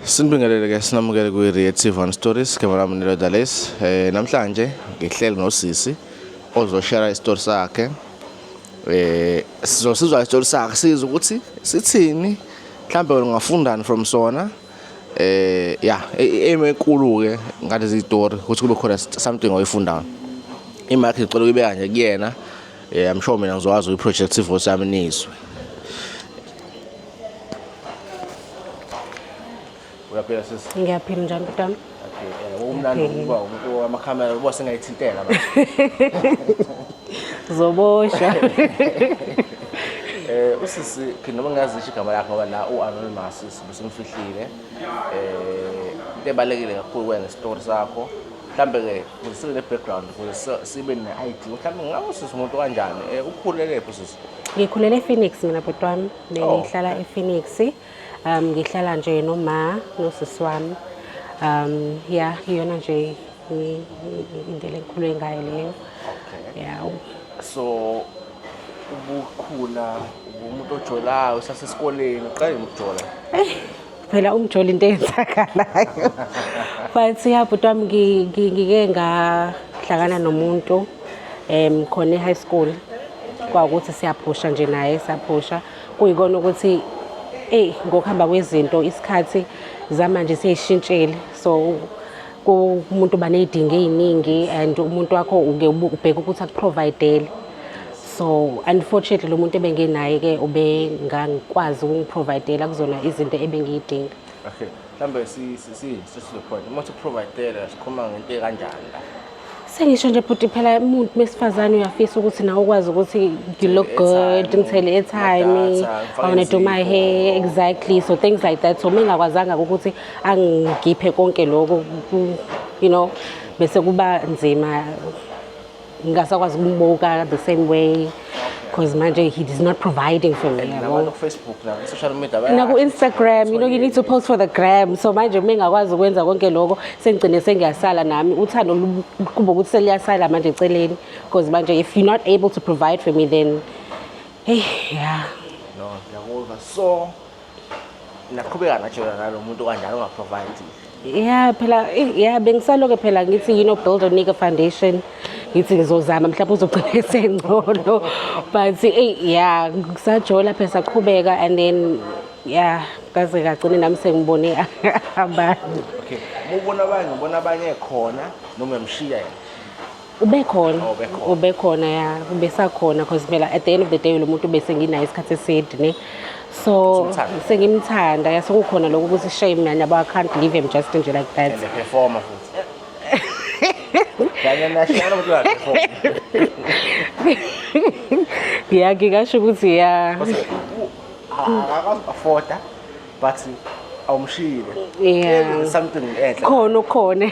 Sinibingelele ke, sinamukele kwi-Reactive One Stories. Igama lami Nilo Dales. Namhlanje ngihleli nosisi ozoshare isitori sakhe. Sizosizwa isitori sakhe, sizwe ukuthi sithini, mhlambe wena ungafundani from sona. Ya, aim enkulu ke ngalezi zitori ukuthi kube khona something oyifundayo. Imic ngicela ukuyibeka nje kuyena. I'm sure mina ngizokwazi ukuyi-project voice yami nizwe. Uyaphila, sisi? Ngiyaphila. Njani, bhuti wami? Okay, kumnandi ukuba umuntu wamakhamera, uba sengayithintela manje. Zoboshwa. Usisi noma ngingazisho igama lakhe ngoba la u-anonymous, sibe simfihlile. Into ebalulekile kakhulu kuwena nesitori sakho. Mhlambe ke ukuze sibe ne-background, ukuze sibe ne-idea. Mhlambe ngabe usisi umuntu kanjani? Ukhulele phi, usisi? Ngikhulele ePhoenix mina, bhuti wami. Bengihlala ePhoenix. Ngihlala nje noma nosisi wami. Yeah, iyona nje indlela engikhule ngayo leyo. Yeah. So ubukhula umuntu ojolayo sasesikoleni, uqale nini ukujola? Phela umjolo into eyenzakalayo. But yeah, bhuti wami, ngike ngahlangana nomuntu khona e-high school. Kwawukuthi siyaphusha nje naye, siyaphusha. Kuyikona ukuthi ey, ngokuhamba kwezinto, isikhathi zamanje seyishintshile, so umuntu uba ney'dingo ey'ningi and umuntu wakho uke ubheke ukuthi akuprovidele. So unfortunately lo muntu ebengenaye-ke ubengangikwazi ukungiprovidela kuzona izinto ebengiyidinga. Okay. Mhlambe si si si si to the point. Uma uthi providela, sikhuluma ngento ekanjani la? Sengisho nje, bhuti, phela umuntu besifazane uyafisa ukuthi nawe ukwazi ukuthi you look good, ngithele airtime, Ama-data, I wanna do my hair, exactly, so things like that. So mengakwazanga ukuthi angiphe konke lokho, bese kuba nzima, ngingasakwazi ukumbuka the same way because manje he is not providing for me, And yabo. nabantu ku-Facebook naku-social media Naku-Instagram, you need to post for the gram. So manje uma engakwazi ukwenza konke lokho, sengigcine sengiyasala nami, uthando kuba ukuthi seliyasala manje eceleni, because manje if you're not able to provide for me, then hey, yeah. No, ngiyakuzwa. So naqhubeka najola nalo muntu kanjalo ungaprovide? Yeah, phela yeah, bengisaloke phela ngithi build a nigga foundation, ngithi ngizozama, mhlawumbe uzogcina esengcono, but yeah, kusajola phela, saqhubeka and then yeah, kaze kagcine nami sengibone abanye. Okay, uma ubona abanye, ubona abanye khona noma uyamshiya yena? Ube khona. Oh, ubekhona. Ube khona, ya, ubesakhona, because phela at the end of the day lo muntu bese nginaye isikhathi eside, ne, so Usumthanda. Sengimthanda, ya, sekukhona lokho ukuthi shame man, yabo, I can't leave him just nje like that. And performer futhi kanye nashiyana ukuthi uyaperforma. Ya, ngingasho ukuthi ya. Akakwazi afforda, but awumshiyile. Yeah. Something enhle. Khona ukhona,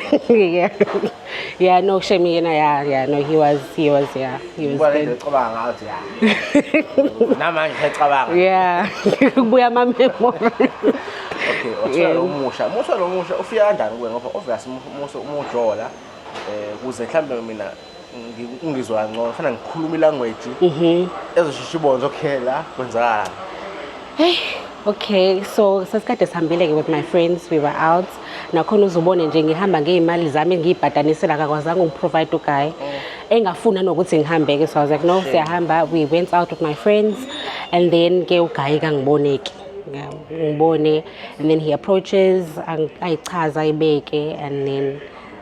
yeah, no, shame yena, yeah, no, he was, yeah, he was Kuba good. lento ecabanga ngayo ukuthi ya, namanje usayicabanga. Yeah, kubuya ama-memory. Okay, wathola lo musha, musha lo musha ufika kanjani kuwe? Ngoba obvious muso umujola, kuze mhlambe mina ungizwa kangcono, fanele ngikhuluma ilanguage ezoshesha ibonze. Okay, la kwenzakalani? Hey, okay, so sasikade sihambile-ke with my friends, we were out. Nakhona uzubone nje ngihamba ngey'mali zami engiyibhadanisela, akakwazanga ukuprovide uguy. Engafuna nokuthi ngihambe-ke, so I was like, "No, siyahamba." We went out with my friends and then ke uguy kangiboneki. Ngibone and then he approaches, ayichaza, ayibeke, and then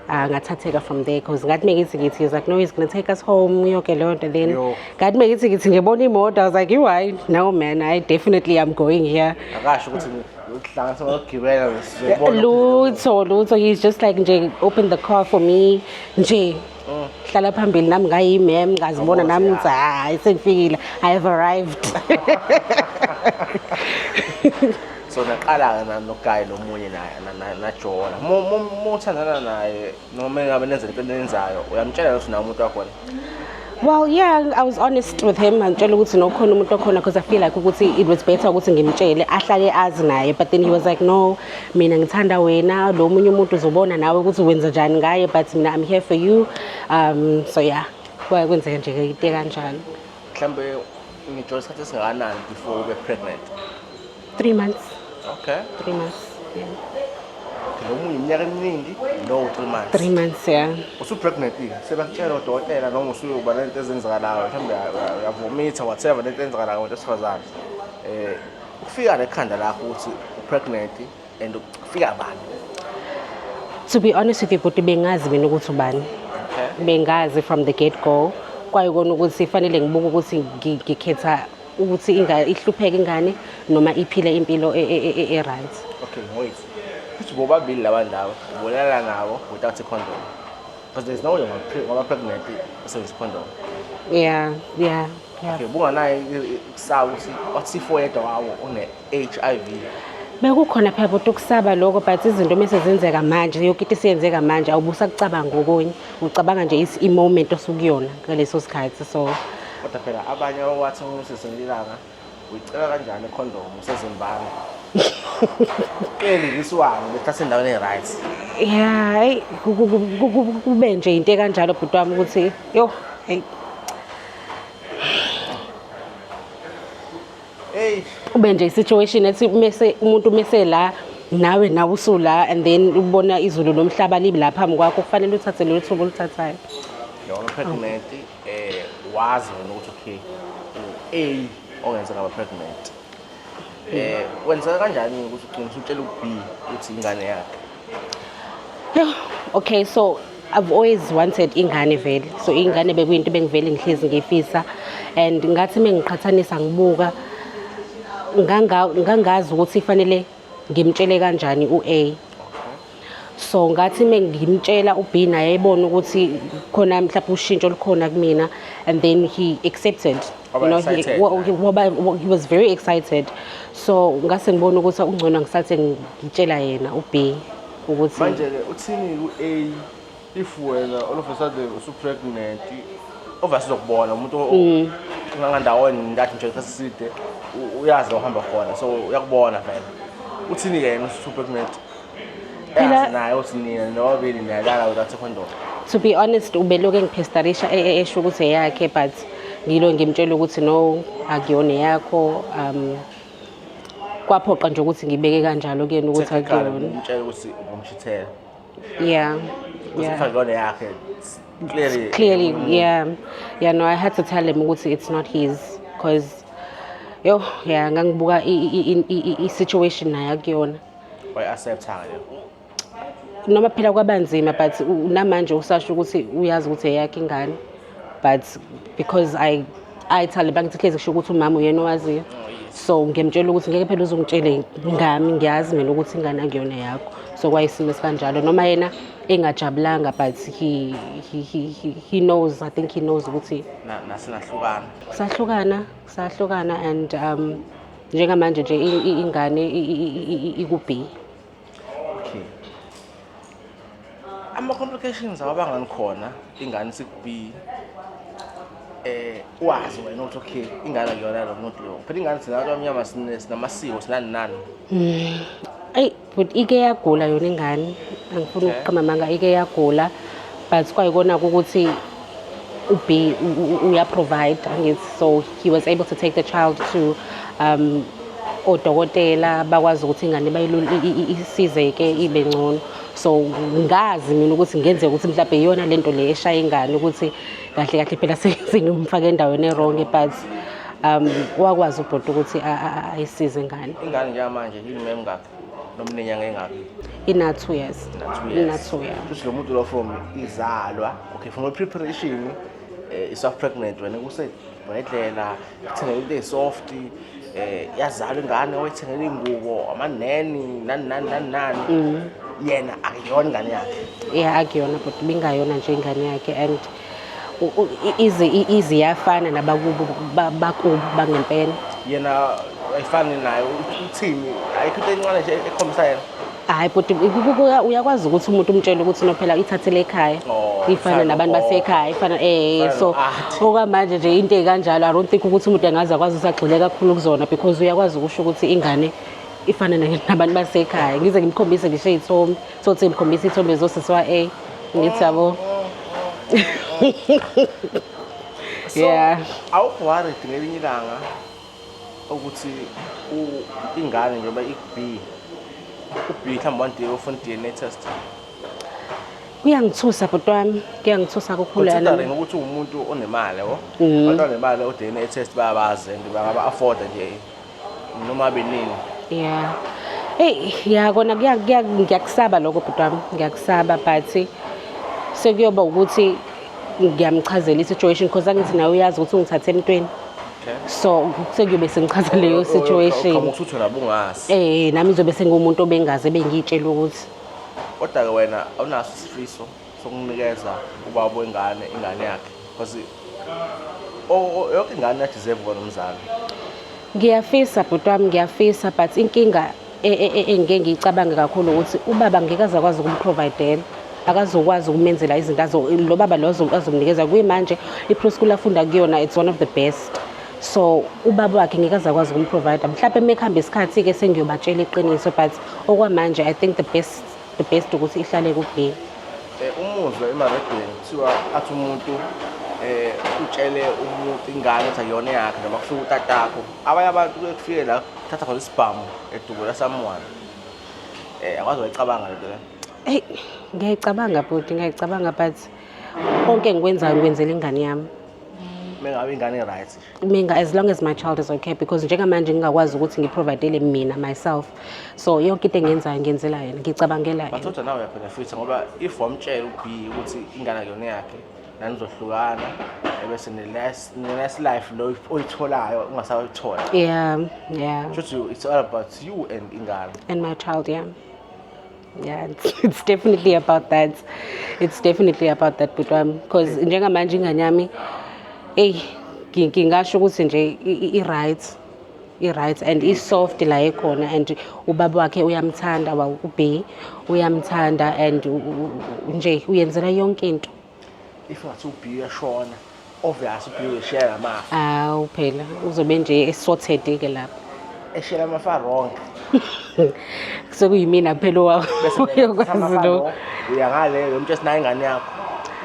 ngathatheka from there, because ngathi mengithi he was like, "No, he's gonna take us home," yonke leyo nto. Then Yo. ngathi mengithi ngibona imoto, I was like, "Why no, man, I definitely am going here." Akasho ukuthi uhlanganisa ngokugibela sizobona? Lutho, lutho. He's just like nje open the car for me nje, hlala phambili, nami ngayimem, ngazibona nami ngithi, "Hayi, sengifikile, I have arrived." So naqala-ke noguy nomunye naye najola, muthandana naye noma engabe nenza into eniyenzayo, uyamtshela ukuthi nawe umuntu wakhona? Well, yeah, I was honest with him. Ngitshela ukuthi nokhona umuntu okhona, because I feel like ukuthi it was better ukuthi ngimtshele, ahlale azi naye. But then he was like, "No, mina ngithanda wena, lo munye umuntu uzobona nawe ukuthi wenza njani ngaye, but mina I'm here for you." So yeah, kwaye kwenzeka nje ke into kanjalo. Mhlawumbe ngijola isikhathi esingakanani before ube pregnant? 3 months. Okay. 3 months. Yeah. Nomunye iminyaka eminingi, no 3 months. 3 months, yeah. Usu-pregnant, sebakutshela udokotela noma usuyoba nento ezenzakalayo, mhlawumbe uyavomitha, whatever lento eyenzakalayo ngomuntu wesifazane, kufika nekhanda lakho ukuthi u-pregnant and kufika bani? To be honest with you, bhuti, bengazi mina ukuthi ubani. Bengazi from the get go. Kwayikona ukuthi fanele ngibuke ukuthi ngikhetha ukuthi ihlupheke ingane noma iphile impilo e-right. Okay, wait, futhi bobabili laba ndawo ubonana nabo without a condom, because there's no way ngoba pregnant usebenzisa condom. Yeah. Okay, bunganayo kusaba ukuthi what if oyedwa wawo une-HIV? Bekukhona phela, bhuti, ukusaba lokho, but izinto mese zenzeka manje, yonke into isiyenzeka manje, awubusakucabanga okunye, ucabanga nje i-moment osukuyona ngaleso sikhathi, so Kodwa phela abanye wathi umuntu seselilanga uyicela kanjani i-condom usezimbani clearly this one bethatha endaweni e-right. Yeah, hayi, kube nje into ekanjalo, bhuti wami, ukuthi yo, hey. Hey. Kube nje i-situation ethi mese umuntu mese la nawe usula and then ubona izulu nomhlaba libi la phambi kwakho, kufanele uthathe lelo thuba oluthathayo. Yona pregnant, wazi wena ukuthi okay, u-A ongenza ngaba pregnant, wenzeka kanjani ukuthi ugcine usutshela u-B ukuthi ingane yakhe? Yo, okay, so I've always wanted ingane vele, so ingane bekuyinto bengivele ngihlezi ngifisa, and ngathi mengiqhathanisa ngibuka ngangazi ukuthi fanele ngimtshele kanjani u-A. So ngathi mengimtshela u-B, naye ebona ukuthi khona mhlawumbe ushintsho olukhona kumina, and then he accepted. Waba You know, he, excited. Well, he was very excited, so ngase ngibona ukuthi ungcono ngisathe ngitshela yena u-B ukuthi Manje-ke uthini ku-A if wena all of a sudden usu-pregnant? Obviously uzokubona umuntu ungangandawonye ntathi nje isikhathi eside, uyazi la uhamba khona, so uyakubona vele. Uthini-ke yena usu-pregnant, yazi naye uthi nina nobabili niyalala without condom? To be honest, ubeloku engipesterisha, esho ukuthi eyakhe, but ngilo ngimtshela ukuthi no, akuyona eyakho. Kwaphoqa nje ukuthi ngibeke kanjalo kuyena ukuthi Technically, akuyona. Umtshela ukuthi ubumshithela because if akuyona yakhe, it's clearly. Clearly, yeah, no, I had to tell him ukuthi it's not his, because yo, yeah, ngangibuka i-situation naye akuyona. Wayi-accepta-ke? Noma phela kwabanzima, but namanje usasho ukuthi uyazi ukuthi eyakhe ingane, but because I tell him, bangithi hlezi kusho ukuthi umama uyena owaziyo, so ngiyamtshela ukuthi ngeke phela uzongitshele ngami, ngiyazi mina ukuthi ingane akuyona yakho. So kwayisimo esikanjalo, noma yena engajabulanga, but he knows, I think he knows ukuthi Nasinahlukana? Sahlukana, sahlukana, and njengamanje nje ingane iku-B. Okay, ama-complications awabangani khona ingane siku-B, wazi wena ukuthi okay, ingane akuyona lo muntu lo? Phela ingane thina abantu abamnyama sinamasiko, sinani nani. Eyi, but ike yagula yona ingane, angifuni ukuqamba amanga, ike yagula, but kwayikona ukuthi u-B uya-provide, angithi, so he was able to take the child to odokotela, bakwazi ukuthi ingane isizeke ibe ngcono. So ngazi mina ukuthi ngenzeka ukuthi mhlawumbe iyona lento le eshaya ingane, ukuthi kahle kahle phela sengimfake endaweni e-wrong, but wakwazi ubhuti ukuthi ayisize ingane. Ingane njengamanje yini, emingakhi noma inenyanga engakhi? Ina 2 years. Ina 2 years. Ina 2, yeah. Futhi lo muntu lo from izalwa, okay, from a preparation, isa-pregnant wena kusebhedlela, kuthengela into eyi-soft, yazalwa ingane, wayithengela iy'ngubo, amaneni, nani nani nani nani, yena akuyona ingane yakhe? Yeah, akuyona, but bingayona nje ingane yakhe, and ize iyafana nabakubo, bakubo bangempela. Yena ayifani naye, uthini? Ayikho into encane nje ekhombisa yena? Hayi but uyakwazi ukuthi umuntu umtshele ukuthi no, phela ithathele ekhaya. Oh, ifana ifana nabantu nogogo. basekhaya, ifana Ifana so no-aunty. Okwamanje nje into ey'kanjalo, I don't think ukuthi umuntu angaze akwazi ukuthi agxile kakhulu kuzona, because uyakwazi ukusho ukuthi ingane ifana nabantu basekhaya. Ngize ngimkhombise ngisho iy'thombe, sothi ngimkhombise iy'thombe zosisi wa-A, ngithi yabo. So awukho worried ngelinye ilanga ukuthi ingane njengoba iku-B U-B mhlawumbe one day ufuna i-DNA test? Kuyangithusa, bhuti wami, kuyangithusa kakhulu. Considering ukuthi uwumuntu onemali, yabo, abantu abanemali o-DNA test bayabazi and bangaba-afforda nje noma benini. Yeah, hey, ya kona ngiyakusaba lokho, bhuti wami, ngiyakusaba, but sekuyoba ukuthi ngiyamchazela i-situation, because angithi nawe uyazi ukuthi ungithathe emntweni. So sekuyobe sengichaza leyo situation. Qhamuka usuthi wena bungazi. Nami ngizobe sengumuntu obengazi, bengiyitshela ukuthi Kodwa-ke wena awunaso isifiso sokunikeza ubaba wengane ingane yakhe, because yonke ingane iyadeserve ukuba nomzali. Ngiyafisa, bhuti wami, ngiyafisa, but inkinga engike ngiyicabange kakhulu ukuthi ubaba ngeke aze akwazi ukumprovidela, akazokwazi ukumenzela izinto lo baba lo azomnikeza. Kuyimanje i-preschool afunda kuyona, it's one of the best, so ubaba wakhe ngeke aze akwazi ukumprovida. Mhlawumbe uma ekuhamba isikhathi-ke sengiyobatshela iqiniso, but okwamanje I think the best ukuthi ihlale ku-B. Umuzwa emaredweni kuthiwa athi umuntu utshele umuntu ingane ukuthi akuyona yakhe, noma kufika utatakho, abanye abantu kuye kufike la kuthatha khona isibhamu edubula someone. Akwazi wayicabanga lento le? Eyi, ngiyayicabanga, bhuti, ngiyayicabanga, but konke engikwenzayo ngikwenzela ingane yami. Mengabe ingane right. Mina, as long as my child is okay, because njengamanje ngingakwazi ukuthi ngiprovidele mina myself, so yonke into engiyenzayo ngiyenzela yena, ngicabangela But yena. Kodwa nawe uyabenefitha, ngoba if wamtshela u-B ukuthi ingane akuyona yakhe, nanizohlukana, ebese ne-nice life lo oyitholayo ungasayithola. Shuthi it's all about you and ingane. And my child, yeah, it's definitely about that, it's definitely about that, bhuti wami, because njengamanje ingane yami, eyi, ngingasho ukuthi nje i-right, i-right and i-soft la ekhona, and ubaba wakhe uyamthanda, wa u-B uyamthanda, and nje uyenzela yonke into. If ngathi u-B uyashona, obvious u-B uyeshare amafa. Awu phela, uzobe nje esorted-ke lapho. Eshare amafa wrong. Sekuyimina phela Bese oyokwazi lo. Uya ngale lo muntu esinayo ingane yakho.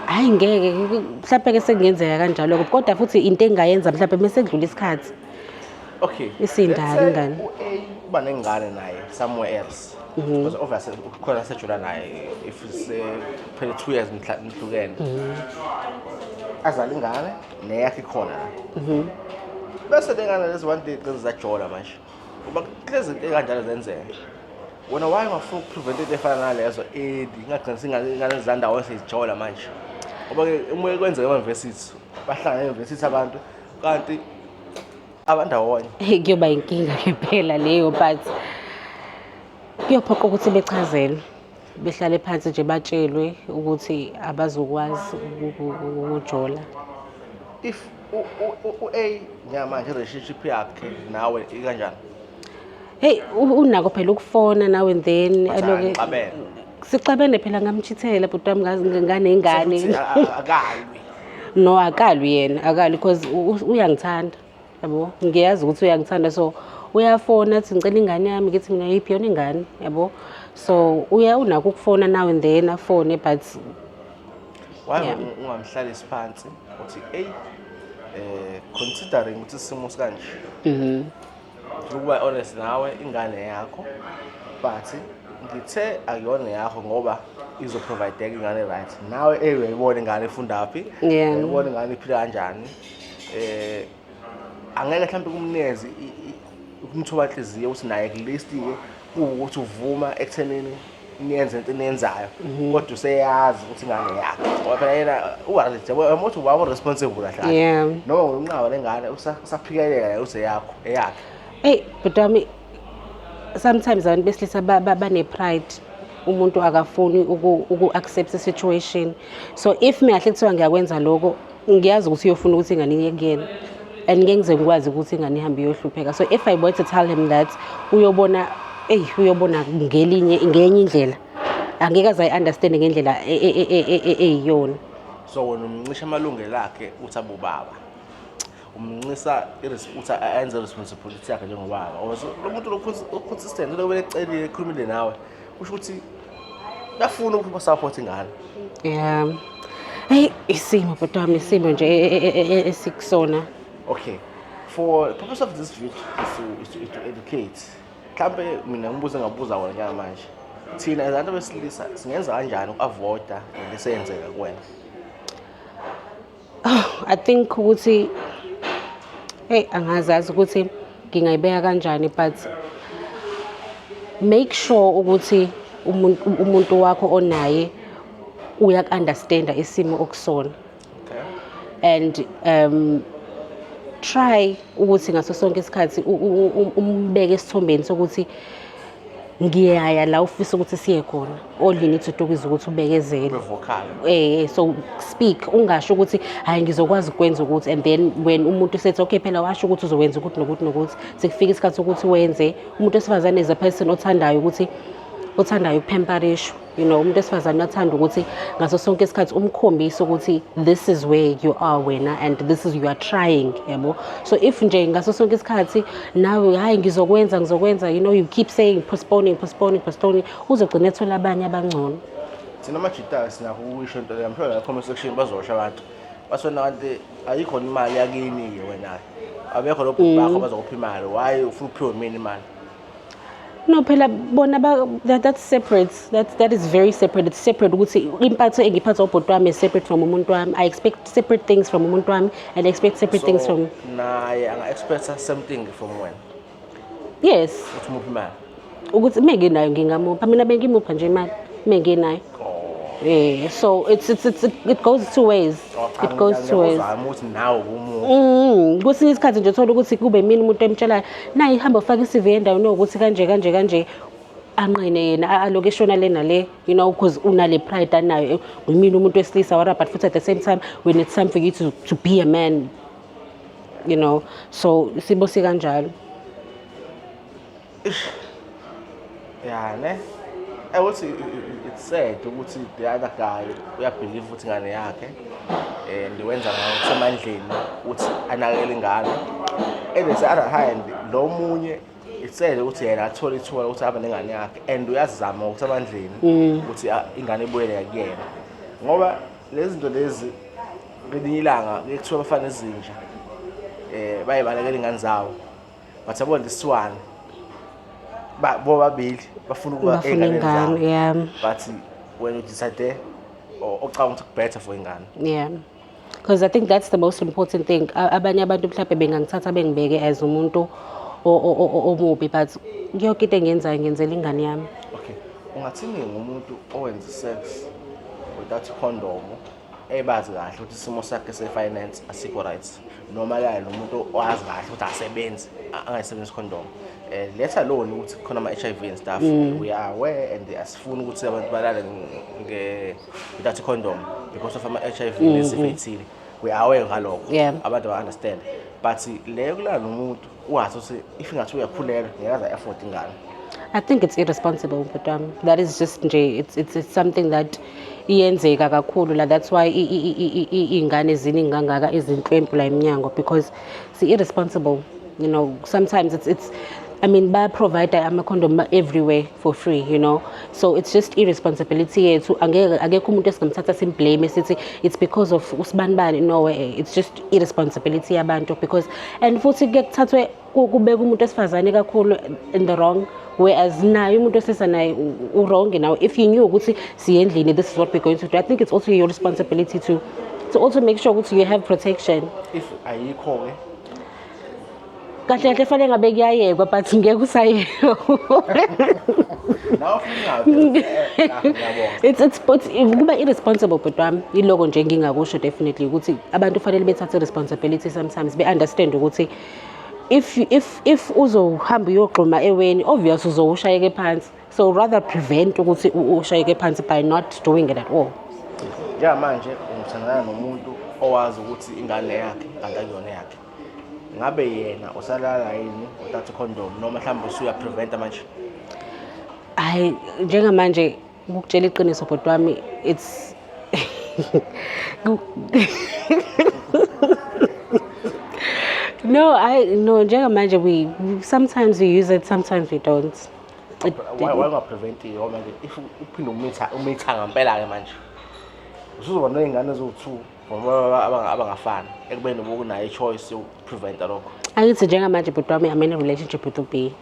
Hhayi, ngeke, mhlawumpe-ke sekungenzeka kanjalo-ke, kodwa futhi into engingayenza mhlawumpe mese kudlula isikhathi. Isindala Let's say ingane. u-A uba nengane naye somewhere else, because obviously khona sejula naye, if phela 2 years nihlukene, azala ingane neyakhe ikhona la, bese le ngane lezi one day gcina zajola. Manje uba kulezi zinto ey'kanjalo zenzeka, wena why ungafuni ukuprevent into efana nalezo early, ingagcina ingane zandawo sezijola manje? Ngoba-ke uma kwenzeka ema-university, bahlangana e-university abantu kanti abandawonye. Hey, kuyoba inkinga ke phela leyo, but kuyophoqa ukuthi bechazelwe, behlale phansi nje, batshelwe ukuthi abazokwazi ukujola. If u-A njengamanje i-relationship yakhe nawe ikanjani? Hey, unako phela ukufona now and then. But anixabene? Sixabene phela, ngamchithela, bhuti wami, nganengane. Futhi akalwi? No, akalwi yena, akalwi, because uyangithanda, yabo, ngiyazi ukuthi uyangithanda, so uyafona athi, "Ngicela ingane yami." Ngithi mina, "Yiphi yona ingane?" Yabo, so uya unako ukufona now and then, afone, but Why ungamhlalisi phansi uthi, "Ey, considering ukuthi isimo sikanje, ukuba honest nawe, ingane yakho, but ngithe akuyona yakho ngoba izoprovideka ingane, right? Nawe uyayibona ingane ifundaphi, uyayibona ingane iphila kanjani." Angeke mhlawumbe kumnikeze ukumthoba inhliziyo ukuthi naye at least-ke kuwukuthi uvuma ekuthenini niyenze into eniyenzayo, kodwa useyazi ukuthi ingane yakhe, ngoba phela yena u-worried, yabo, umuntu ubaba responsible kahle kahle. Noma ngomnqaba lengane usaphikelela naye uthi eyakho, eyakhe. Hey, bhuti wami, sometimes abantu besilisa bane-pride. Umuntu akafuni uku-accept i-situation. So if mina kahle kuthiwa ngiyakwenza lokho, ngiyazi ukuthi uyofuna ukuthi ingane iye kuyena. And ngeke ngize ngikwazi ukuthi ingane ihambe iyohlupheka. So if I were to tell him that, uyobona, eyi, uyobona ngelinye ngenye indlela. Angeke aze ayi-understand ngendlela eyiyona. So wena umncisha amalungelo akhe ukuthi abe ubaba, umncisa ukuthi ayenze responsibility yakhe njengobaba, ngoba lo muntu lo consistent lokho ecelile, ekhulumile nawe, kusho ukuthi uyafuna ukuthi support ingane. Yeah. Hey, isimo, bhuti wami, isimo nje esikusona. Okay, for the purpose of this video is to educate. Mhlampe mina ngibuze, ngabuza wona njengamanje, thina as abantu besilisa singenza kanjani uku-avoida lento eseyenzeka kuwena? I think ukuthi, hey, angazazi ukuthi ngingayibeka kanjani, but make sure ukuthi umuntu wakho onaye uyaku-understanda isimo okusona and try ukuthi ngaso sonke isikhathi umbeke esithombeni sokuthi ngiyaya la ufisa ukuthi siye khona. All you need to do is ukuthi ubekezele. Ube vocal. So speak, ungasho ukuthi hayi, ngizokwazi ukwenza ukuthi, and then when umuntu sethi okay, phela washo ukuthi uzowenza ukuthi nokuthi nokuthi, sekufika isikhathi sokuthi wenze. Umuntu wesifazane is a person othandayo ukuthi othandayo ukupamperishwa. Umuntu wesifazane uyathanda ukuthi ngaso sonke isikhathi umkhombise ukuthi this is where you are wena and this is you are trying, yabo. So if nje ngaso sonke isikhathi nawe, hayi, ngizokwenza, ngizokwenza, you keep saying, postponing, postponing, postponing, uzogcina ethola abanye abangcono. Thina amajita sinakho ukuyisho into leyo. Mhlawumbe la comment section bazosho abantu basona kanti ayikho imali yakini-ke wena, abekho lo bhuti bakho bazokupha imali, why ufuna uphiwe mina imali? No, phela bona that's separate. That is very separate. It's separate ukuthi impatho engiphatha ubhuti wami is separate from umuntu wami. I expect separate things from umuntu wami and I expect separate things from Naye anga-expecta something from wena? Yes. Ukuthi umuphe imali? Ukuthi menginayo ngingamupha. Mina bengimupha nje imali menginayo. So it goes two ways. It goes two ways. Ngiyakuzama ukuthi nawe umuntu Kwesinye isikhathi nje uthola ukuthi kube mina umuntu emtshelayo, nayi hamba ufake i-CV endaweni ukuthi kanje kanje kanje, anqene yena, aloku eshona le nale, because unale pride anayo, uyimina umuntu wesilisa wara, but futhi at the same time when it's time for you to be a man, so isimo sikanjalo. Ya ne, ukuthi it's sad ukuthi the other guy uyabelieve ukuthi ingane yakhe and wenza ngokusemandleni ukuthi anakekele ingane, and the other hand lo munye, it's sad ukuthi yena athole ithuba lokuthi abe nengane yakhe and uyazama ngokusemandleni ukuthi ingane ibuyele kuyena, ngoba lezi zinto lezi ngelinye ilanga kuye kuthiwa bafana nezinja, bayibalekela ingane zawo, but yabo, this one ba bobabili bafuna ukuba Bafuna ey'nganeni ingane, zabo. Yeah. But when you decide ocabanga ukuthi better for ingane. Yeah. Because I think that's the most important thing. Abanye abantu mhlawumbe bengangithatha bengibeke as umuntu omubi, but yonke into engiyenzayo ngiyenzela ingane yami. Okay, ungathini ngumuntu owenza sex without condom, ebazi kahle ukuthi isimo sakhe se-finance asikho right, noma kanye nomuntu owazi kahle ukuthi asebenzi, angayisebenzisi condom, let alone ukuthi khona ama-HIV and stuff? We are aware and asifuni ukuthi abantu balale without condom because of ama-HIV nezifo ey'thile. We are aware ngalokho. Abantu ba-understand, but leyo kulala nomuntu wazi ukuthi if ingathi uyakhulelwa ngeke aze afford ingane. I think it's irresponsible, but that is just nje it's something that iyenzeka kakhulu la. That's why iy'ngane ziningi kangaka izinhlwempu la eminyango, because si irresponsible. Sometimes it's I mean, baya-provide ama-condom everywhere for free. So it's just irresponsibility yethu. Angeke, akekho umuntu esingamthatha simblame sithi it's because of usibanibani. No, it's just irresponsibility yabantu, because and futhi kuye kuthathwe kubeka umuntu wesifazane kakhulu in the wrong, whereas naye umuntu wesilisa naye u-wrong now. If you knew ukuthi siye endlini, this is what we're going to do, I think it's also your responsibility to also make sure ukuthi you have protection. If ayikho-ke? Kahle kahle fanele ngabe kuyayekwa, but ngeke usayekwa. Nawe ufuna ungavi, ngiyabonga. It's but kuba irresponsible, but wami iloko nje ngingakusho definitely ukuthi abantu fanele bethathe responsibility sometimes, be-understand ukuthi if uzohamba uyogxuma eweni, obvious uzowushayeke phansi, so rather prevent ukuthi ushayeke phansi by not doing it at all. Njengamanje ngithandana nomuntu owazi ukuthi ingane yakhe kanti akuyona yakhe, ngabe yena usalala yini without condom, noma mhlawumbe usuya-preventa manje? Hayi, njengamanje ukukutshela iqiniso, bhuti wami, it's no, I no, njengamanje we sometimes we use it, sometimes we don't. Why ungapreventi ngoba manje if uphinde umitha ngempela-ke manje usuzoba ney'ngane eziwu-two from abangafani, ekubeni ubukunayo i-choice yokupreventa lokho. Angithi njengamanje, bhuti wami, I'm in a relationship with uB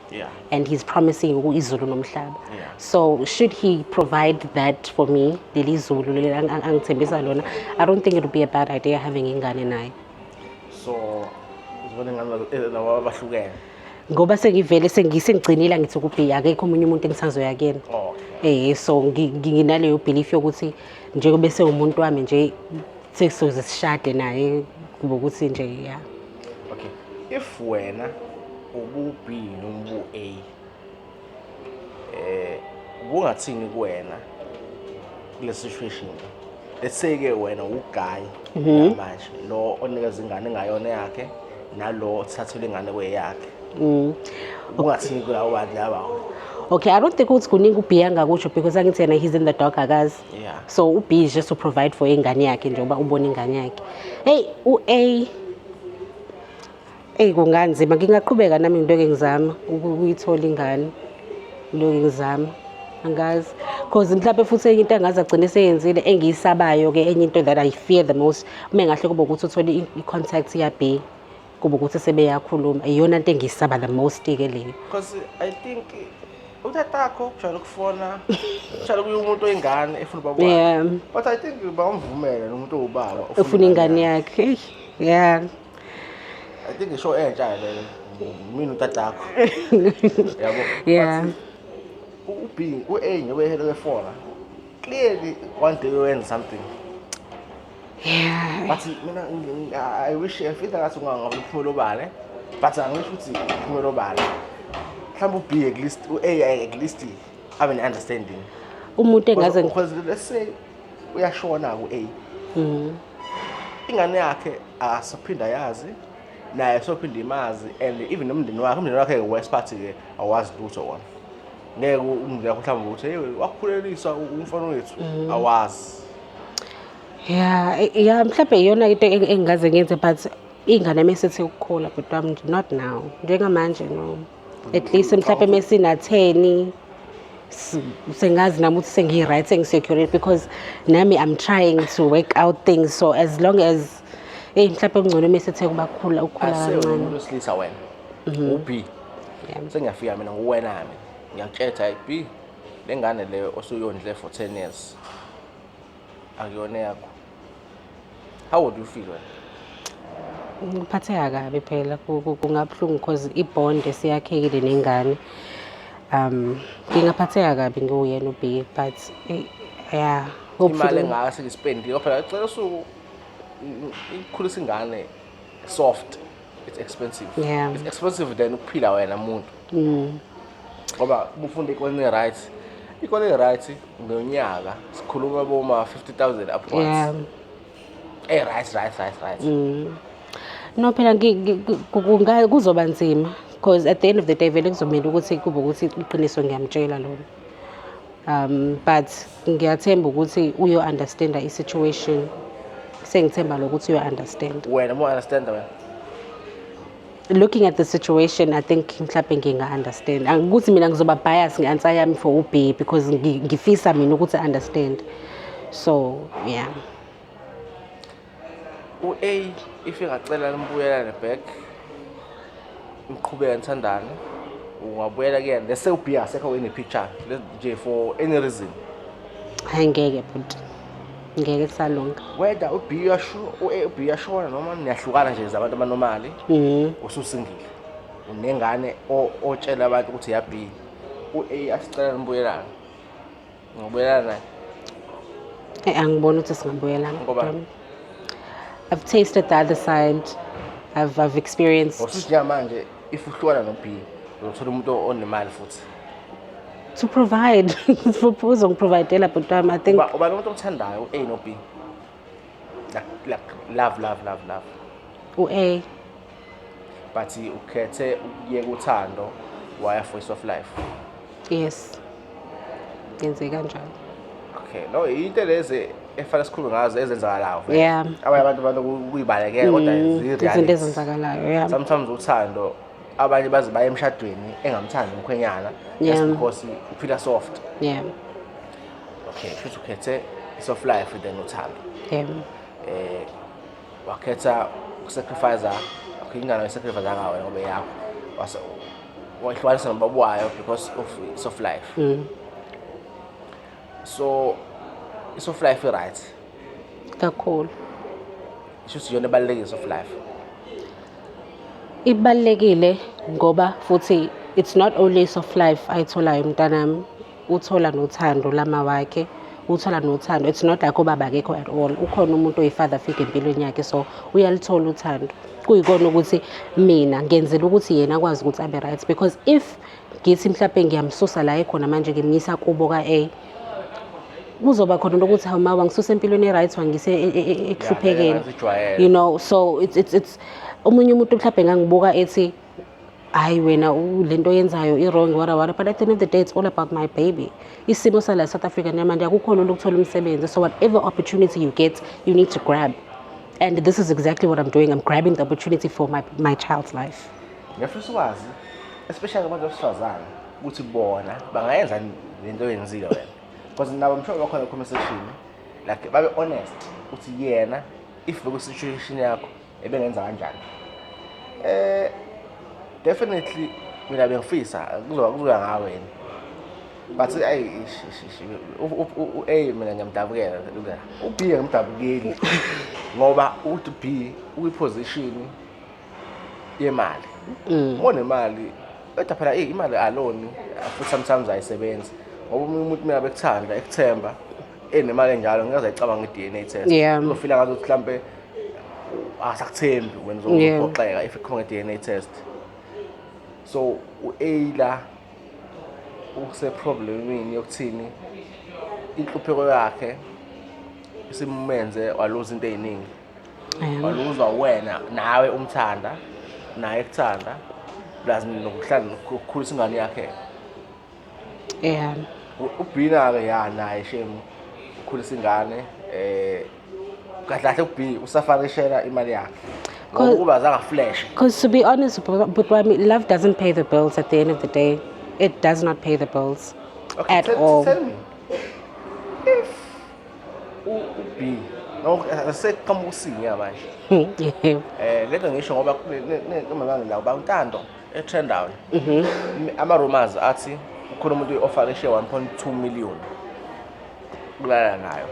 and he's promising izulu nomhlaba. So should he provide that for me, leli zulu leli angithembisa lona, I don't think it would be a bad idea having ingane naye. So uzibona ingane laba abahlukene? Ngoba sengivele sengigcinile, ngithi kuB akekho omunye umuntu engisazoya kuyena. So nginaleyo belief yokuthi njengoba sewumuntu wami nje, sesizoze sishade naye, kube ukuthi nje, yeah. Okay, if wena ubu B noma ubu A, ubungathini kuwena kule situation? Let's say ke wena uguy manje lo onikeza ingane engayona yakhe nalo othathelwe ingane kweyakhe. Ubungathini kulawo bantu laba? Okay, I don't think ukuthi kuningi uB angakusho because angithi yena he's in the dark, akazi. So uB is just to provide for ingane yakhe njengoba ubona ingane yakhe. Hey, u-A, eyi, kunganzima. Ngingaqhubeka nami ngilokhu ngizama ukuyithola ingane, ngilokhu ngizama, angazi, cause mhlawumbe futhi enye into angazi agcine seyenzile engiyisabayo-ke, enye into that I fear the most, uma engahle kube ukuthi uthole i-contact ya-B, kube ukuthi sebeyakhuluma, iyona nto engiyisaba the most-ke leyo. Because I think utatakho kujwayele ukufona, kujwayele kuye umuntu oyingane efuna ubaba wakhe. But I think bamvumela nomuntu owubaba ufuna ingane yakhe. Eyi, yeah. I think isho entsha leyo, mina utatakho, yabo. Yeah. But u-B, u-A njengoba ehele efona, clearly one day uyenza something. But mina I wish, I feel ngathi ungangabe uphumela obala, but angisho ukuthi uphumela obala, mhlawumbe u-B at least, u-A at least abe ne-understanding. Umuntu engaze Because let's say uyashona ku-A, ingane yakhe akasaphinda yazi naye, sophinda imazi, and even nomndeni wakhe, umndeni wakhe worst part-ke awazi lutho wona. Ngeke umndeni wakho mhlawumbe ukuthi, "Hey, wakukhuleliswa umfana wethu," awazi. Yeah, mhlawumbe iyona into engingaze ngenze, but ingane mesithi ukukhula, bhuti wami, not now, njengamanje no. At least mhlawumbe mesina-10, sengazi nami ukuthi sengiyi-right, sengi-secure, because nami I'm trying to work out things. So as long as, eyi, mhlawumbe kungcono mesethe kuba khula, ukukhula Ase kancane. Umuntu wesilisa wena, u-B. Sengiyafika mina nguwena, mina ngiyakutshela, hayi B, le ngane leyo osuyondle for 10 years akuyona yakho. How would you feel wena? Ngiphatheka kabi phela, kungabuhlungu because ibond esiyakhekile nengane. Ngingaphatheka kabi ngiwuyena uB, but yeah, imali hopefully. Engaka sengispendile phela, cela usuku ukukhulisa ingane soft, it's expensive. It's expensive than ukuphila wena muntu, ngoba uma ufunda ikoleni right, ikole right ngonyaka sikhuluma boma 50,000 upwards. Right. No, phela kuzoba nzima because at the end of the day vele kuzomela ukuthi kube ukuthi iqiniso ngiyamtshela lona. But ngiyathemba ukuthi uyo understand i-situation. Sengithemba lokuthi uyo understand. Wena mo understand wena? Looking at the situation, I think mhlawumbe nginga-understand. Akuthi mina ngizoba bias nge-answer yami for u-B because ngifisa mina ukuthi understand. So, yeah. U-A if engacela nimbuyelane back, niqhubeke nithandane, ungabuyela kuyena? Let's say u-B asekho in the picture, nje for any reason. Hayi, ngeke bhuti. Ngeke kusalunga. Whether u-B uyasho, u-A, u-B uyashona noma niyahlukana nje zabantu abanomali, ususingile, unengane otshela abantu ukuthi ya B, u-A asicela nibuyelane, ungabuyelana naye? Angiboni ukuthi singabuyelana. Ngoba? I've tasted the other side. I've experienced Ngosuthi njengamanje if uhlukana no-B, uzothola umuntu onemali futhi to provide. Uzongiprovidela, bhuti wami. I think Uba umuntu omthandayo, u-A no-B, like love, love, love, love? U-A. But ukhethe ukuyeka uthando waya for soft life? Yes. Ngenze kanjalo. Okay, no, into lezi efanele sikhulume ngazo ezenzakalayo vele. Abanye abantu balokuyibalekela, kodwa Izinto zi-reality. Ezenzakalayo, yeah. Sometimes uthando, abanye baze baye emshadweni engamthandi umkhwenyana just because uphila soft. Okay, futhi ukhethe i-soft life than uthando. Wakhetha ukusacrifice, Okay, ingane wayisacrifice wena ngoba yakho. Wase wayihlukanisa nobaba wayo because of soft life. So i-soft life i-right? Kakhulu. Isho ukuthi iyona ebalulekile, soft life. Ibalulekile ngoba futhi it's not only soft life ayitholayo umntanami, uthola nothando lama wakhe, uthola nothando. It's not like ubaba akekho at all, ukhona umuntu oyi-father figure empilweni yakhe, so uyalithola uthando. Kuyikona ukuthi mina ngenzela ukuthi yena akwazi ukuthi abe right, because if ngithi mhlawumbe ngiyamsusa la ekhona manje, ngimyisa kubo ka-A, kuzoba khona lokuthi, hawu ma, wangisusa empilweni e-right, wangise ekuhluphekeni. Ngazijwayele. So it's omunye umuntu mhlawumbe ngangibuka ethi, hayi wena, lento oyenzayo i-wrong, wara wara, but at the end of the day it's all about my baby. Isimo sala South Africa namanje, akukho lula ukuthola umsebenzi, so whatever opportunity you get, you need to grab, and this is exactly what I'm doing. I'm grabbing the opportunity for my child's life. Ngiyafisa ukwazi, especially abantu besifazane, ukuthi bona bangayenza lento oyenzile wena, because nabo mhlawumbe bakhona conversation, like babe honest ukuthi yena if beku-situation yakho ebengenza kanjani. Definitely mina bengifisa kuzoba ngawe wena, but ayi, ish, ish, ish, u-A mina ngiyamdabukela la. U-B ngimdabukeli ngoba uthi B ukwi-position yemali, onemali, kodwa phela imali alone futhi sometimes ayisebenzi, ngoba omunye umuntu mina bekuthanda, ekuthemba, enemali enjalo, ngeke ayicabanga i-DNA test. Uzofila ngathi mhlambe asakuthembi wena, uzophoxeka if ikhona nge-DNA test. So u-A la use-problemini yokuthini, inhlupheko yakhe isimenze waluza into ey'ningi. Waluzwa wena nawe umthanda, naye ekuthanda, plus nokuhlala nokukhulisa ingane yakhe. U-B-na-ke ya, naye shame, ukhulisa ingane, kahle kahle u-B usafarishela imali yakhe ngoba ukuba azange flash. Because to be honest, but wami, love doesn't pay the bills at the end of the day. It does not pay the bills Okay, at all. Tell me if u-B no seqhamuka usinya manje. Lento ngisho ngoba kumabanga la uba uNtando e-trendayo. Ama rumors athi ukhona umuntu oyi-offerishe 1.2 million kulala nayo.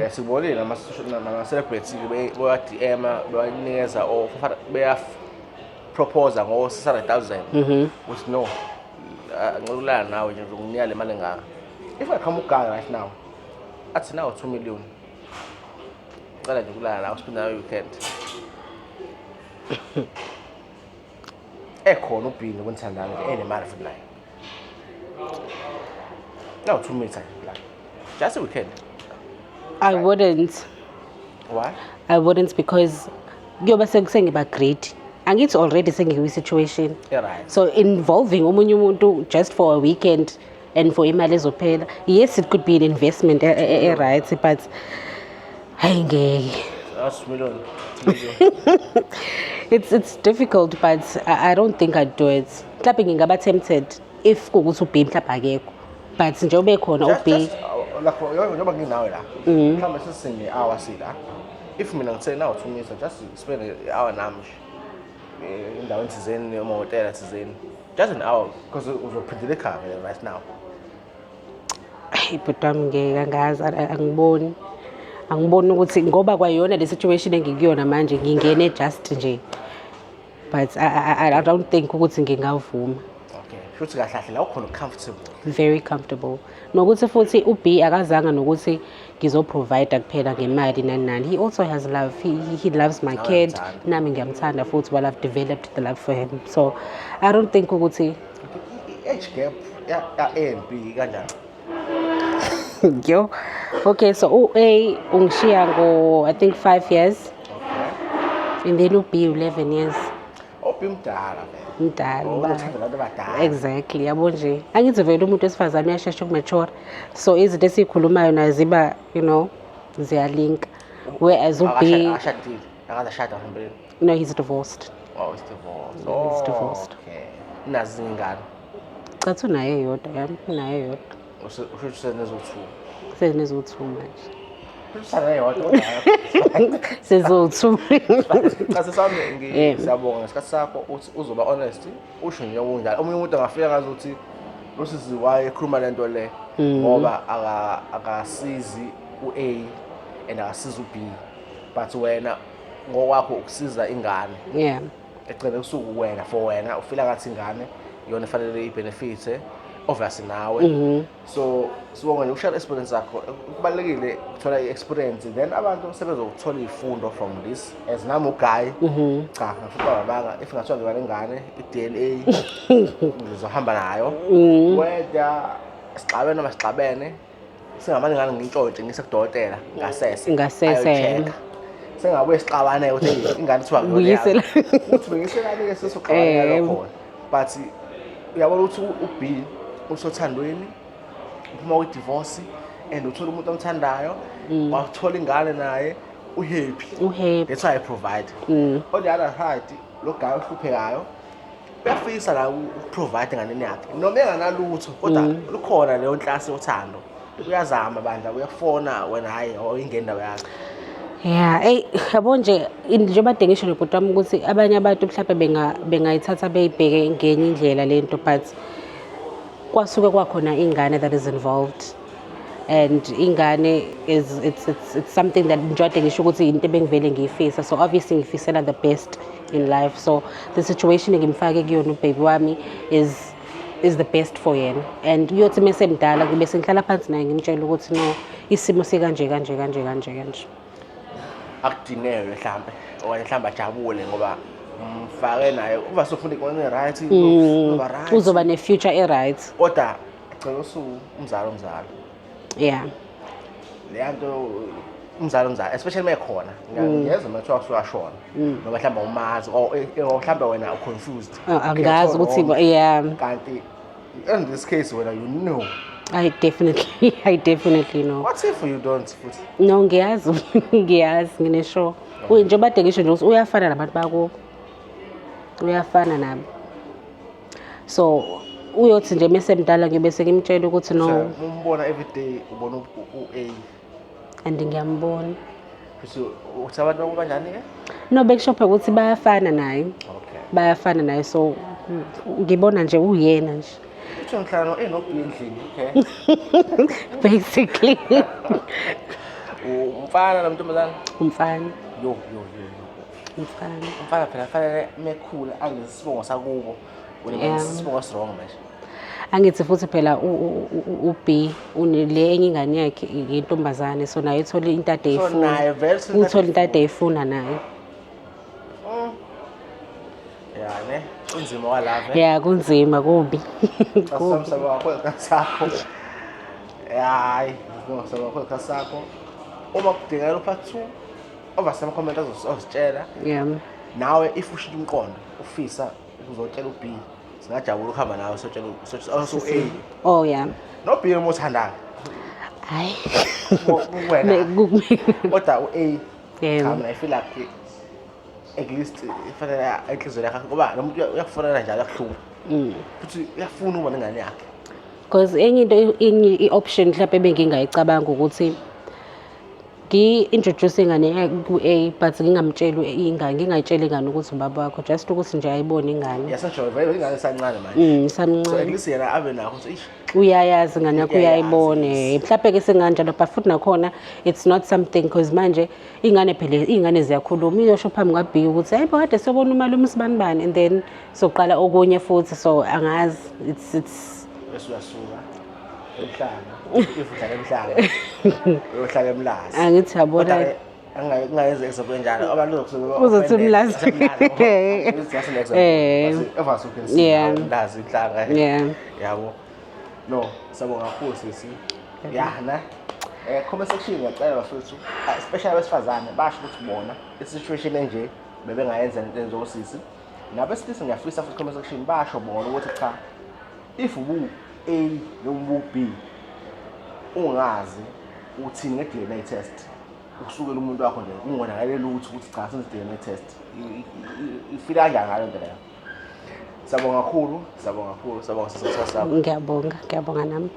Sibonile nama nama celebrities bewa DM, bewanikeza o beya propose ngo 600,000 uthi no, ngicela ukulala nawe nje, ngizokunika le mali engaka. If I come uguy right now athi nawo 2 million, cela nje ukulala nawe, spend nawe weekend, ekhona ubhini kwenthandana nje, enemali futhi naye, no 2 meter la, just a weekend. I wouldn't. Why? I wouldn't, because kuyoba sengiba greedy. Angithi already sengikwi-situation. Yeah, right. So involving omunye umuntu just for a weekend and for imali ezophela. Yes, it could be an investment right, but hayi, ngeke. That's million, 2 million. It's difficult, but I don't think I'd do it. Mhlawumbe ngingaba tempted if kuwukuthi uB mhlawumbe akekho. But njengoba ekhona Just, uB, just, like njengoba nginawe la, mhlawumbe sesine-hour sila, if mina ngithe nawu 2 minutes, just spend i-hour nami nje, endaweni thizeni noma hhotela thizeni, just an hour, because uzophindela ekhaya vele right now. Hayi bhuti wami, ngeke, angazi, angiboni. Angiboni ukuthi ngoba kwayona le situation engikuyona manje ngingene just nje. But I don't think ukuthi ngingavuma. Okay, shuthi kahle kahle la ukhona comfortable. Very comfortable. Nokuthi futhi uB akazanga nokuthi ngizoprovide kuphela ngemali nani nani. He also has love. He loves my Nawe kid. uyamthanda. Nami ngiyamthanda futhi, well, I've developed the love for him. So I don't think ukuthi I-age gap ya A and B kanjani? Yo. Okay, so u-A ungishiya ngo I think 5 years and then u-B 11 years. O-B mdala vele. Mdala. Oh, Ba. uthanda abantu abadala. Exactly, yabo nje. Angithi vele umuntu wesifazane uyashesha ukumature. So izinto esikhulumayo nazo ziba, ziyalinka. Whereas u-B Akashadile, akaze ashada ngempeleni? No, he's divorced. Oh, he's divorced. Yeah, he's divorced. Okay, nazi ingane? Cha, unaye eyodwa yami, unaye eyodwa. Usho ukuthi senezo-two? Senezo-two manje. Usana eyodwa kodwa. Sizothu. Cha, sisami, siyabonga ngesikhathi sakho uthi uzoba honest, usho nje okunjalo. Omunye umuntu angafika ngazi ukuthi lo sisi why ekhuluma lento le, ngoba akasizi u-A and akasizi u-B, but wena ngokwakho ukusiza ingane. Egcine kusuku wena, for wena ufila ngathi ingane iyona efanele i-benefit, obviously nawe. So sibonga nje ukushare experience yakho. Kubalulekile ukuthola i-experience, then abantu sebezokuthola iy'fundo from this. As nami u-guy, cha, ngifuna babanga if ngathiwa ngiba nengane, i-DNA ngizohamba nayo, whether sixabene noma sixabene, singamane ngane ngintshontshe ngise kudokotela ngasese. Ngasese. Ayo-check-a. Sengabuye sixabane ukuthi, "Hey, ingane kuthiwa ngiyona Buyisela. yami." Uthi bengiselane-ke sesoxabana khona, but uyabona ukuthi u-B usothandweni, uphuma kwi-divorce and uthola umuntu omthandayo, wathola ingane naye, u-happy. U-happy. That's why I provide. On the other side, lo guy ohluphekayo uyafisa la uku-provide enganeni yakhe noma enganalutho, kodwa lukhona leyo nhlasi yothando, uyazama bandla, uyafona wena, hhayi, awuyingeni indaba yakhe. Yeah, ey, yabo nje, njengoba kade ngisho nobhuti wami ukuthi abanye abantu mhlawumbe bengayithatha beyibheke ngenye indlela lento, but kwasuke kwakhona ingane that is involved, and ingane is it's something that njengoba ngisho ukuthi into ebengivele ngiyifisa. So obviously ngifisela the best in life, so the situation engimfake kuyona u-baby wami is the best for yena, and uyothi mese mdala ngibe sengihlala phansi naye ngimtshela ukuthi no, isimo sikanje kanje kanje kanje kanje. Akudinelwe mhlampe, okanye mhlambe ajabule ngoba mfake naye uba sofunda ikone, right, uzoba right. Uzoba ne-future e-right. Kodwa gcina usuku umzali umzali. Leya nto, umzali umzali, especially uma ekhona. Ngiyezwa uma kuthiwa usuyashona noma mhlawumbe awumazi or mhlawumbe wena u-confused. Angazi ukuthi Ukhethe wrong. Kanti in this case wena you know. I definitely know. What if you don't futhi? No, ngiyazi, ngiyazi, ngine-sure. Njengoba kade ngisho nje ukuthi uyafana nabantu bakubo, uyafana nabo, so uyothi nje mese mdala ngibe sengimtshela ukuthi no. So, umbona every day, ubona u-A. And ngiyambona. Futhi uthi abantu bakubo kanjani-ke? No, bekusho phela ukuthi bayafana naye. Bayafana naye, so ngibona nje uyena nje. Uthi ngihlala no-A no-B endlini, okay. Basically. Umfana nomntombazane? Umfana. Yo yo yo yo. Umfana. Umfana phela fanele mekhula angesibongo sakubo. Wena isibongo wrong manje. Angithi futhi phela u-B le enye ingane yakhe intombazane, so naye uthole into ade So eyifuna. Naye vele uthole into ade eyifuna naye. Ya ne, kunzima kwalapha. Ya, kunzima, kubi. Sami, sabonga kakhulu isikhathi sakho. Hayi, sabonga kakhulu isikhathi sakho. Uma kudingeka u-part 2, obviously ama-comment azositshela. Nawe if ushintsha umqondo, ufisa uzotshela u-B, singajabula ukuhamba nawe sotshela u-A. Oh yeah. No B uma uthandayo. Hayi. Kuwena. Kodwa u-A, cha, mina I feel like at least ifanele enhliziyweni yakhe, ngoba lo muntu uyakufonela njalo, uyakuhlupha. Futhi uyafuna ukuba nengane yakhe. Because enye into, enye i-option mhlawumbe ebengingayicabanga ukuthi ngi-introduce ingane ku-A, but ngingamtsheli ingane, ngingayitsheli ingane ukuthi ubaba wakho, just ukuthi nje ayibone ingane. Yasajova vele ingane esancane manje. So at Samncane. Least yena abe nakho ukuthi ish. Uyayazi ingane yakho. Uyayazi, Uyayibona. Yes. Mhlawumbe-ke senganjalo, but futhi nakhona it's not something, because manje iy'ngane phela, iy'ngane ziyakhuluma, iyosho phambi kwa-B ukuthi hayi bo, kade siyobona umalume usibanibani, and then soqala okunye futhi, so angazi, it's Bese uyasuka emhlanga, if uhlala emhlanga, uyohlala eMlazi. Angithi yabona. Kodwa-ke, kungayenza example enjalo, abantu bazokusuke Uzothi uMlazi. Just an example. But ever so can see uMlazi, inhlanga. Yabo, no, sabonga kakhulu sisi. Ya na, comment section ngiyacela bafethu, especially abesifazane, basho ukuthi bona i-situation enje bebengayenza into enjengosisi. Nabesilisa ngiyafisa futhi comment section basho bona ukuthi cha, if ubu A noma ubu B, ungazi uthini nge-DNA test, ukusukela umuntu wakho nje ungonakele lutho ukuthi cha, senze DNA test, ifila kanjani ngalo nto leyo. Siyabonga kakhulu, siyabonga kakhulu, siyabonga sisi sakho. Ngiyabonga, ngiyabonga nami.